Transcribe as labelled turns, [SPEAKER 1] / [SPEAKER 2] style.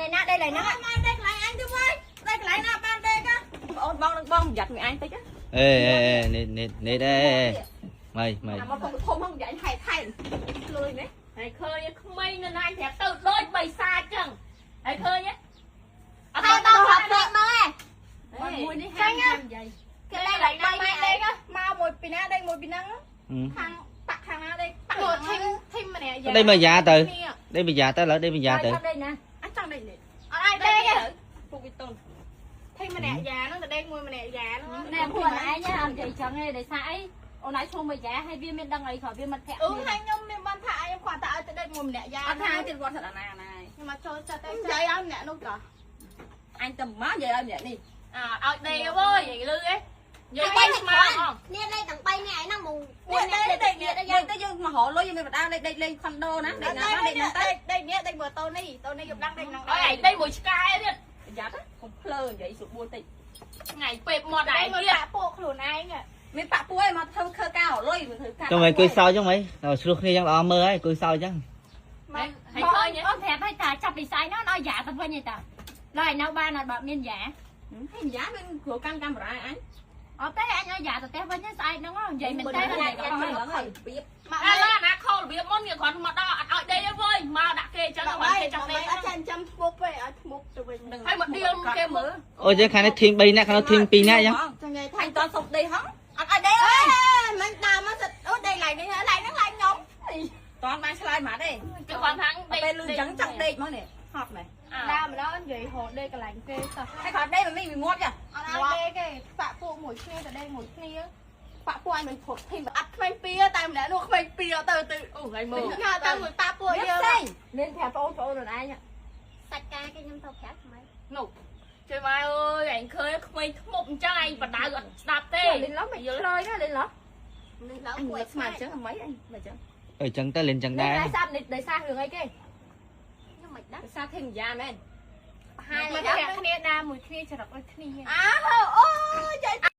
[SPEAKER 1] នេះណាដេកឡើយហ្នឹង
[SPEAKER 2] មកដេកកន្លែងអញទៅវិញដេកកន្លែងណាបានដេកបងអូនបងនឹងបងប្រយ័ត្នមួយអញតិច
[SPEAKER 3] អេអេនេះនេះនេះអេម៉ៃម៉ៃ
[SPEAKER 2] មកធំធំហ្នឹងប្រយ័ត្នហែកហែកលុយនេះ
[SPEAKER 4] ហើយឃើញក្មេងនៅណាប្រាប់ទៅដូចបិសាចចឹងហើយឃើញទេអត់
[SPEAKER 1] ហើយបងប្រាប់ភ្លេចមើល
[SPEAKER 4] មួយនេះហាមនិយាយ
[SPEAKER 1] គេលេងឡើយណាម៉ែដេក
[SPEAKER 2] មកមួយពីណាដេកមួយពីហ្នឹងខាងប៉ាក់ខាងណាដេកប៉ាក់
[SPEAKER 5] មកធីមធីមម្នាក់យ៉ា
[SPEAKER 3] ដេកមកយ៉ាទៅដេកមកយ៉ាទៅឡើយដេកមកយ៉ាទៅ
[SPEAKER 1] ដេកណា
[SPEAKER 2] អញចង់ដេកនេះ
[SPEAKER 5] អត់ឲ្យដេកទេ
[SPEAKER 2] ពុកវិតុន
[SPEAKER 5] ធីមម្នាក់យ៉ាហ្នឹងទៅដេកមួយម្នាក់យ៉ាហ្នឹង
[SPEAKER 1] ណែពួកឯងអត់និយាយចឹងទេដោយសារអីអូនឯងឈ្មោះមួយយ៉ាហើយវាមានដឹងអីគ្រាន់វាមិនភ័ក្រ
[SPEAKER 2] អឺហើយខ្ញុំមានបានថាខ្ញុំគាត់តែឲ្យទៅដេកមួយម្នាក់យ៉ាអត់ថាទៀតវត្តស្ដាណាណា
[SPEAKER 5] ខ្ញុំមកចូលចិត្តតែ
[SPEAKER 2] និយាយឲ្យម្នាក់នោះតោះអញទៅមកនិយាយឲ្យម្នាក់នេះ
[SPEAKER 4] អើឲ្យដេកវើយនិយាយលឺឯងនិយាយបីស្មើអង
[SPEAKER 1] គ្នាលេងទាំង3នាក់ឯហ្នឹងមក
[SPEAKER 2] នេះដេកដេកនេះយើងទៅយើងមករលុយយើងមានបដាលេខដេកលេងខុនដូណាដេកណាដេកហ្នឹងទៅដេកនេះដេកមើលតូនេះតូនេះយកដឹងដេកហ្នឹង
[SPEAKER 4] អើយឯងដេកមួយឆ្កែទៀត
[SPEAKER 2] ប្រយ័ត្នកុំភ្លើនិយាយស្រួលតិច
[SPEAKER 4] ថ្ងៃពេបមាត់ឯង
[SPEAKER 5] មួយ
[SPEAKER 4] ទៀត
[SPEAKER 5] ប៉ាពួកខ្លួនឯង
[SPEAKER 2] មានប៉ាក់ពួយមកធ្វើខើការរលុយធ្វើការ
[SPEAKER 3] ចុះមិនអង្គុយសើចចឹងហីដល់ឆ្លោះគ្នាចឹងល្អមើលហើយអង្គុយសើចចឹង
[SPEAKER 4] ហើយឃើញទេ
[SPEAKER 1] អូនប្រាប់ឲ្យតាចាប់ពីស្អែកនោះឲ្យយ៉ាទៅវិញឯតាឡើយនៅបានអត់បើមានយ៉ា
[SPEAKER 2] ហើយយ៉ាមានគ្រូកាន់កាមេរ៉ាអញ
[SPEAKER 1] អត់ទេអញឲ្យយ៉ាទៅផ្ទះវិញស្អែកហ្នឹងនិយាយមែនទេណា
[SPEAKER 2] ហ្នឹងហើយរបៀប
[SPEAKER 5] មក
[SPEAKER 4] ឥឡូវអាណាខលរបៀបមុនគេគ្រាន់មកដល់អត់ឲ្យដេកទេវើយមកដាក់គេអញ្ចឹងមកគេចង់ដេក
[SPEAKER 5] អត់ចាំចាំធ្មប់ទេឲ្យធ្មប់ទៅវិញ
[SPEAKER 4] ហើយមកដៀលគេមើល
[SPEAKER 3] អូយើងខាងនេះធីម3នាក់ខាងនោះធីម2នាក់ចឹង
[SPEAKER 5] ចង់និយាយថា
[SPEAKER 2] អញតន់សុំដេកហងអត់ឲ្យដេកអើយមិនដើមមកសិតអូដេកឡៃនេះឡៃហ្នឹងឡៃខ្ញុំតន់បានឆ្លើយមកទេ
[SPEAKER 4] គេគ្រាន់ថាដេក
[SPEAKER 2] ពេលលឺអញ្ចឹងចង់ដេកមកនេះហត់មែន
[SPEAKER 5] ដើមម្ដងនិយាយរត់ដេកកន្លែងគេសោះ
[SPEAKER 2] ហើយគាត់ដេកមិនមានងាប់ចា
[SPEAKER 5] អត់ឲ្យដេកទេប៉ាក់ពួកមួយគ្នាទៅដេកមួយគ្នា
[SPEAKER 2] ប៉ាក់ពួយមិនផុតធីមអត់ក្មេងពីតែម្នាក់នោះក្មេងពីទៅទៅ
[SPEAKER 4] អូថ្ងៃមើល
[SPEAKER 5] ញ៉ាំទៅមួយប៉ាពួកយើង
[SPEAKER 2] ផ្សេងមានប្រាប់បងប្អូនខ្លួនឯង
[SPEAKER 1] សាច់ការគេខ្ញុំទៅប្រាប់ហ្មង
[SPEAKER 4] នោះជួយម៉ែអើយឯងឃើញក្មេងធ្មប់អញ្ចឹងឯងបដៅអត់ស្ដាប់ទេ
[SPEAKER 2] លិនឡោះមិនឆ្លើយណាលិនឡោះ
[SPEAKER 1] នេះឡើយ
[SPEAKER 2] អញ
[SPEAKER 1] គួរ
[SPEAKER 2] ស្មានអញ្ចឹងអីអញមិនអញ្ចឹង
[SPEAKER 3] អីចឹងទៅលេងចឹងដែរ
[SPEAKER 1] នេះស្អាប់នេះដោយសាររឿងអីគេខ្ញុំមិនដឹង
[SPEAKER 2] ភាសាធីមយ៉ាមែន
[SPEAKER 1] ប្រហែល
[SPEAKER 5] មក
[SPEAKER 1] យ៉ា
[SPEAKER 5] គ្នាដើមមួយគ្នាច្រកដូចគ្នា
[SPEAKER 2] អើអូយ